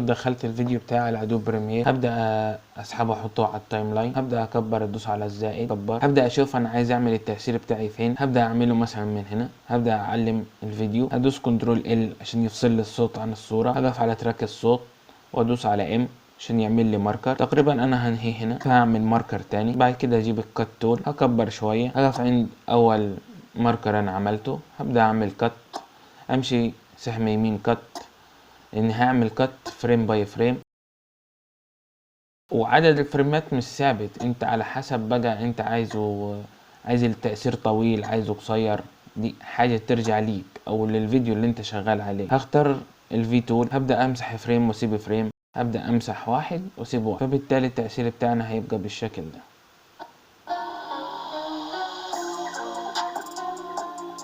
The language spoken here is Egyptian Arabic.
دخلت الفيديو بتاعي على Adobe Premiere، هبدا اسحبه احطه على ال timeline، هبدا اكبر، ادوس على الزائد اكبر، هبدا اشوف انا عايز اعمل التأثير بتاعي فين. هبدا اعمله مثلا من هنا، هبدا اعلم الفيديو، هدوس control L عشان يفصل لي الصوت عن الصورة، هقف على track الصوت وادوس على M عشان يعمل لي marker. تقريبا انا هنهي هنا، فهعمل marker تاني. بعد كده اجيب ال cut tool، هكبر شوية، هقف عند اول marker انا عملته، هبدا اعمل cut، امشي سهم يمين cut، لان هعمل cut frame by frame. وعدد الفريمات مش ثابت، انت على حسب بقى انت عايزه، عايز التأثير طويل عايزه قصير، دي حاجة ترجع ليك او للفيديو اللي انت شغال عليه. هختار ال V tool، هبدأ امسح frame واسيب frame، هبدأ امسح واحد واسيب واحد، فبالتالي التأثير بتاعنا هيبقى بالشكل ده.